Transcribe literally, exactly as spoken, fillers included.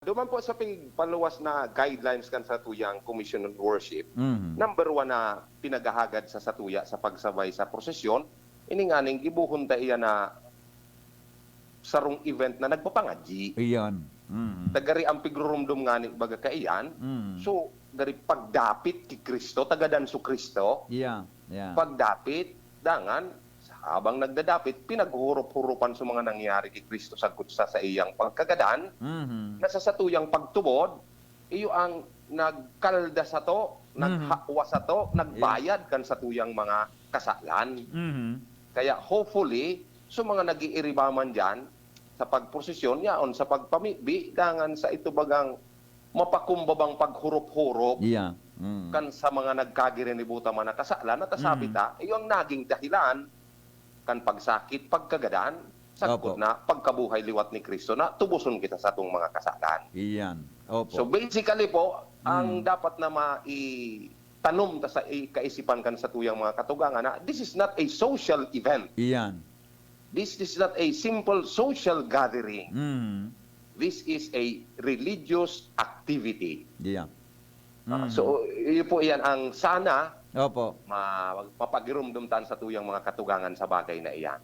Duman po sa pigpaluwas na guidelines kan satuyang Commission on Worship, Mhm. number one na pinaghahagad sa satuya sa pagsabay sa prosesyon, ini nganing gibohon ta iyan na sarong event na nagpapangadyi. Iyan. Mhm. Tagari ang pigrurumdom ngani baga kaiyan. Mhm. So, gari pagdapit ki Cristo, tagadan su Cristo. Yeah, yeah. Pagdapit, dangan, habang nagdadapit, pinaghurop-hurupan sa mga nangyari ki Cristo sagkod sa saiyang pagkagadan, Mhm. na sa satuyang pagtubod, iyo ang nagkalda sato, Mhm. naghakwa sato, nagbayad kan satuyang mga kasalan. Mhm. Kaya hopefully, so mga nag-iiriba man dyan sa pagprosesyon, yaon sa pagpamibi, dangan sa ito bagang mapakumbabang paghurop-hurop Yeah. Mm. kan sa mga nagkagirinibuta man na kasalan, at asabi Mm. ta, iyo ang naging dahilan kan pagsakit, pagkagadan, sagkod Opo. na pagkabuhay liwat ni Cristo na tubuson kita sa atong mga kasalan. Iyan. Opo. So basically po, ang Mm. dapat na maitanom ta sa i- kaisipan kan satuyang mga katugangan na this is not a social event. Iyan. This is not a simple social gathering. Mm. This is a religious activity. Iyan. Ah, Mm. So, iyo po iyan ang sana Opo. ma- mapagirumdom tan sa tuyang mga katugangan sa bagay na iyan.